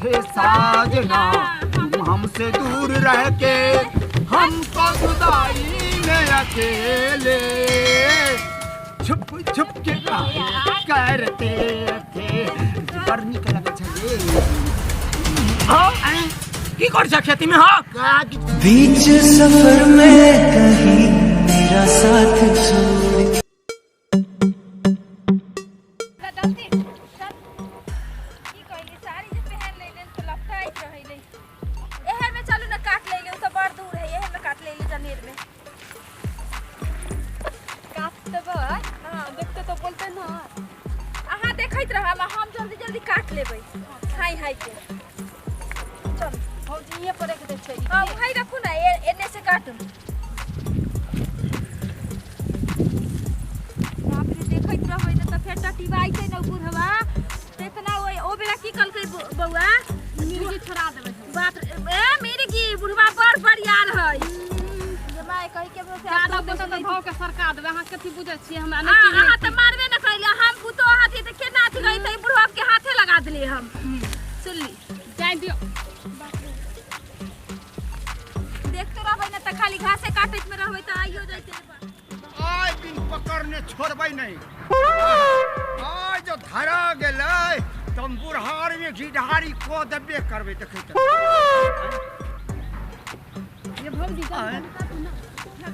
थे साजना, तुम हमसे दूर रह के हमको जुदाई में अकेले छुप छुप के आए करते थे। बड़ नीक लगै छै रे। हाँ, की कर छै खेती में? हाँ, बीच सफर में कहीं मेरा साथ छोड़। जल्दी चल। की कहली, साड़ी जे पहन लेले तो लपटाइत रहले। एहर में चलू ना, काट लेले। उ तो बड़ दूर है, एहर में काट लेले जनेर में। काट देबै? हाँ। देखते तो बोलते ना। अहाँ देखैत रहब आ हम जल्दी जल्दी काट लेबै हाय हाय के। चल। भौजी, इहे पर रख दै छै। हाँ, वही रखू ना, एने से काटू। बाप रे, देखैत रहबै ने तऽ फेर टटिबाइते ने बुढ़वा। तऽ इतना ओ बेरा की कहलकै बौआ? मिर्गी छोड़ा देबै हम। बाप रे, ए मिर्गी, बुढ़वा बड़ बरियार है जमाय कहि के बस। ज्यादा बोलते तऽ धो के सरका देबै। अहाँ कथी बुझै छियै हमरा? आ, नहि चिन्है अहाँ छी। तऽ मारबे न कैले। हम पुतो हाथी तऽ केना अथी गई तऽ बुढ़वा के हाथे लगा देलियै हम, सुनली? जाय दियौ। देखते रहबै ने तऽ खाली घासे काटैत में रहबै तऽ आइयो जैते। आइ दिन पकड़ने छोड़बै नहीं। आइ जो धरा गेलै तऽ हम बुढ़ार में घिढारी कऽ देबे करबै, देखैत। ये भौजी, जल्दी आँय? जल्दी काटू ना।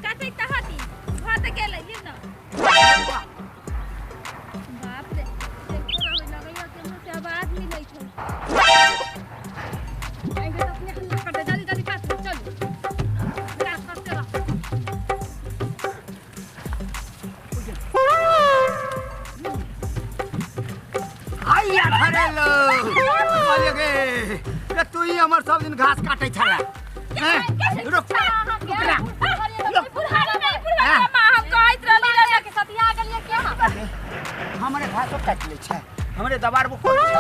काटैत तऽ हती, भऽ तऽ गेलै। लियौ ने। बाप रे, देखते रहबै, लगैया केम्हरो से आवाज मिलै छै। आएंगे तऽ अपने हल्ला करतै। जल्दी जल्दी काटू, चलू। काट काटते रह। आइया धरेलो बोले गे रे, तू ही हमर सब दिन घास काटै छला हैं? रुक रुक ना। बुढ़ारी में, बुढ़ारी में हम कहैत रहली रहे। के सतिया गेलियै के अहाँ? हमरे घासो काटि लै छै, हमरे दबारबो करै छै।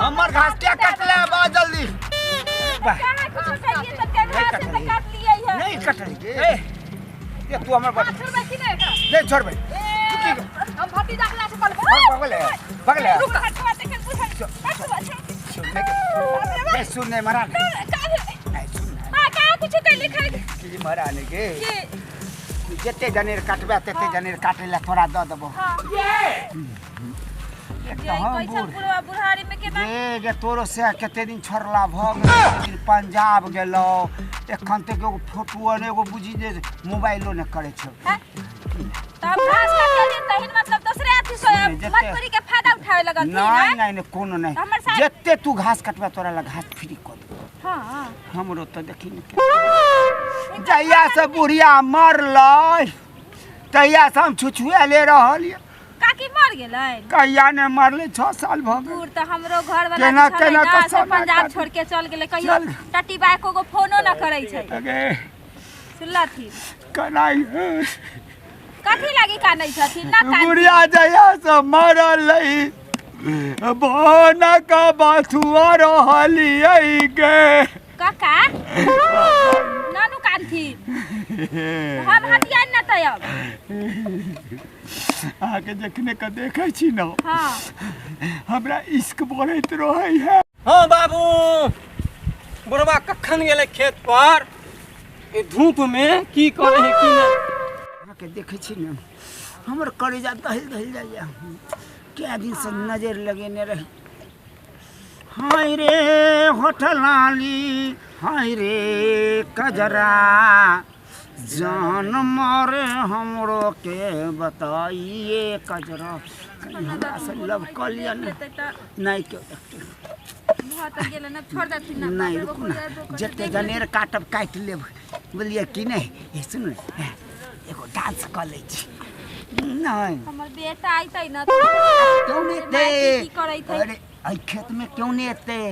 हमर घास के कटले? बा जल्दी बा। कहाँ कुछो कहिए तऽ के घास से तऽ काट लियै है। नहीं कटली गे, ये तू हमर बड़ छोड़बै कि नहि एकरा? नहीं छोड़बै। ए, हम भतीजा के लाथे पलबै। बगले बगले। रुक, हटवा देखल बुढ़ारी, हटवा छै। सुनने के नहीं, सुनने मरा नहीं। नहीं, सुन। माँ, कहाँ कुछो कैली खाइ की मरा नहीं गे? के? तू जते जनेर काटबे तते जनेर काटे ला तोरा दऽ देबो। हाँ। एक जे तऽ हम कैसन बूढ़ बुढ़वा बुढ़ारी में केना। गे गे, तोरो से कते दिन छोड़ला भऽ गेल। दिन पंजाब गेलौ, एखन तक एगो फोटो ने, एगो बुझी जे मोबाइलो ने करै छौ। हैं? तऽ हम घास काटलियै तहिन मतलब दोसरे अथी से नहीं, जते- मजबूरी के फायदा उठावे लगल थी। नहीं नहीं नहीं, कोनो नहीं। हमर साथ- जते तू घास कटबे तोरा ला घास फ्री कऽ देबो। हाँ। हमरो तऽ देखी ने, जहिया से बुढ़िया मरलै तहिया से हम छुछुएले रहल ये। काकी मर गेलै? कहिया ने मरलै, 6 साल भऽ गेल। दूर तऽ हमरो घर वाला केना- जे छलै केना ना, कऽ से समय पंजाब काट- छोड़ के चल गेलै। कहियो चल। टटी बाय को फोनो न करै छै। अगे। सुनलथिन? कनाइ। कथी लागी कानै छथिन ना कान? बुढ़िया जहिया से मरल बना का बाथुआ रहलियै गे। काका, नानू कानथिन, हम हटियान न तब। अहाँके जखने के देखै छी ने, हमरा इश्क बढ़ैत रहै है। हाँ बाबू, बुढ़वा कखन गेलै खेत पर? ई धूप में की करे है की नहि? अहाँके देखै छी ने, हमर करेजा दहल दहल जाइए। कए दिनसँ नजर लगेने रही। हाय रे होठ लाली, हाय रे कजरा, जान मारे हमरो के बताइए कजरा। कहीं हमरा से लव कऽ लिअ ने। लेतै तऽ। नहि केओ देखतै। भऽ तऽ गेलै ने, छोड़ देथिन ना। नहि, रुकू ने, जते जनेर काटब काटि लेब, बुझलियै कि नहि? हे सुनू ने, एगो डांस कऽ लै छी। नहि। हमर बेटा अइतै न। क्यों नहीं माय एतै? की करैत है? अरे, एहि खेत में क्यों नहीं एतै?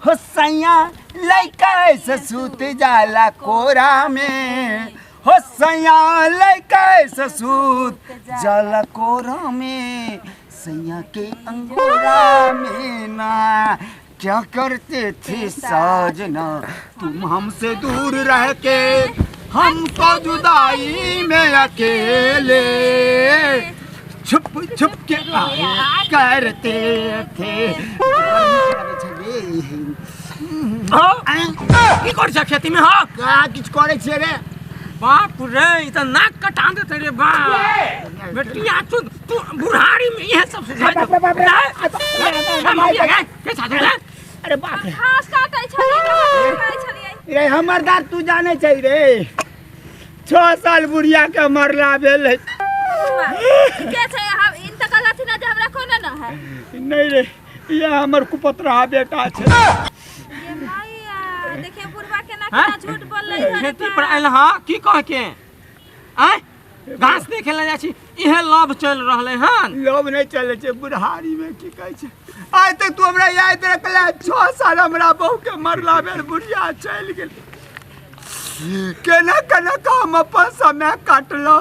हो सैया लैका से सूत जाला कोरा में, हो सैया लैका से सूत जाला कोरा में, सैया के अंगोरा में ना। क्या करते थे साजना, तुम हमसे दूर रह के हमको जुदाई में अकेले छुप छुप के आए करते थे। हाँ की करै छै खेती में हाँ का किछु करै छियै रे बाप रे ई तऽ नाक कटा देतै रे बाप बेटिया तू तू बुढ़ारी में इहे सब सुझाइ बाप रे, बाप रे। के छाछे रे अरे बाप रे घास काटै छलियै घास काटै छलियै रे हमर दार तू जाने छै रे 6 साल बुढ़िया के मरला भेल है। के छै हम इन तऽ कहलथिन जे हमरा कोनो न है नहीं रे ये हमर कुपतरा बेटा छै ये मैया देखिए बुढ़वा केना हैं? केना झूठ बोललै है खेती पर आयल हँ की कह के आँय घास देखे लए जाइ छी इहे लव चलि रहलै हन लोभ नहीं चले छै बुढ़ारी में की कहै छै आइ तक तू हमरा याद रखले 6 साल हमरा बहू के मरला भेल बुढ़िया चलि गेल केना केना कऽ हम अपन समय काटलहुँ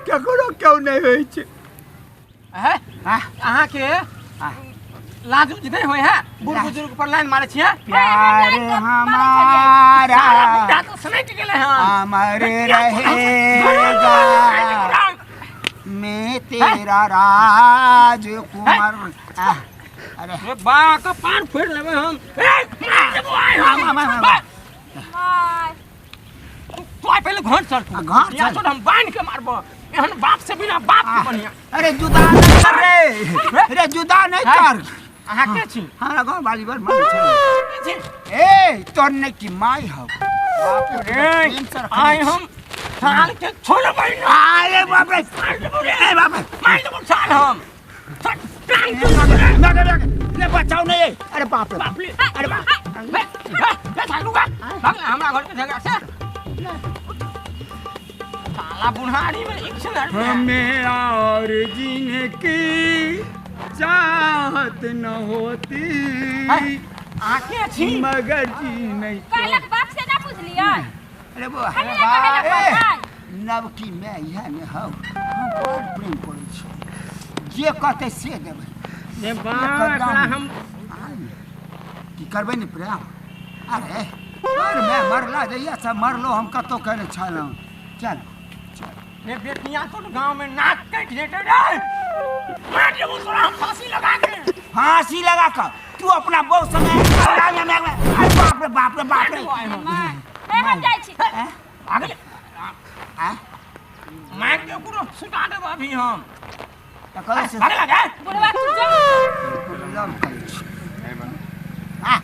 केकरो केओ नहि होइ छै हैं? अहाँके लाज उज नहि होइ है बूढ़ बुजुर्ग पर लाइन मारै छियै प्यार हमारा साला बुढ़ा तो सनकि गेलै हन अमर रहेगा मैं तेरा राजकुमार आह, अरे रे बा के पान फोड़ि लेबै हम ए, मार देबो आइ हम। आम, आम, आम, आम। बा, माय तू आइ पहिले घर चल तू आ, घर या चल। छोड़ हम बान्हि के मारबो एहन बाप से बिना बाप के बढ़िया अरे जुदा नहीं कर रे रे जुदा नहीं कर अहाँ के छी हमरा गाँव वाली बड़ मन छै के छी ए तोर नहीं की माय हौ बाप रे, रे प्रेम से रखने आइ छी। हम साल के छोड़बै ना अरे बाप रे मार देबो रे ए बाप रे मार देबो साल हम साल प्राण के मार रे ना, ना, ना, ले बचाओ नहीं अरे बाप रे बाप रे अरे बाप बे बे सालू का भाग ले हमरा घर के झगड़ा से साला बुढ़ारी में एक से लड़ हमें और जीने की चाहत न होती आके छी मगर जी नहीं कहलक बाप से ना पुछलियै अरे बौआ हमरा कहलक ए, बाप नवकी मैं इएह ने हौ हम बड़ प्रेम करै छी जे कहतै से देबै रे बाप एकरा हम आइ, की करबै ने प्रेम अरे अरे मैं मरला जहिया से मरलो हम कतौ कहने छलहुँ चल चल रे बेटिया तो गांव में नाक कटि जेतै रे मार देबो तोरा हम फांसी लगा के फांसी लगा कर तू अपना बहू संगे अरे बाप रे बाप रे बाप रे माय ए हम जाइ छी भागल आँ? मार के पूरा सुता देब अभी हम तऽ कहै छै भागे लगा बुढ़वा तू जो लव करै छी आ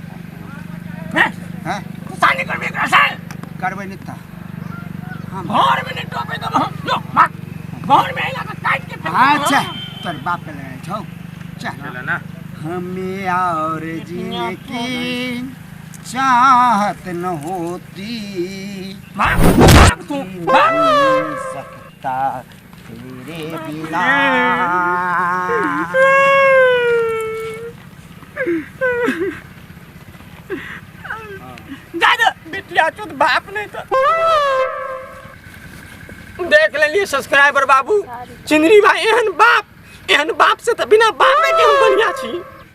हैं तू शादी करबे एकरा से करबै नहि तऽ हम घर में नहीं टोपे देब हम लो भाग घर में अइला तऽ काटि के फेंक देब हम। अच्छा तोर बाप के लड़ाई छौ चल ना हमें और जीने की चाहत न होती भाग भाग तू भाग नहीं सकता तेरे बिना जा दे बिटिया चुत बाप नहीं तो देख लेलिए सब्सक्राइबर बाबू चिंदरी भाई एहन बाप एहन बाप से तऽ बिना बापे के हम बढ़िया छी।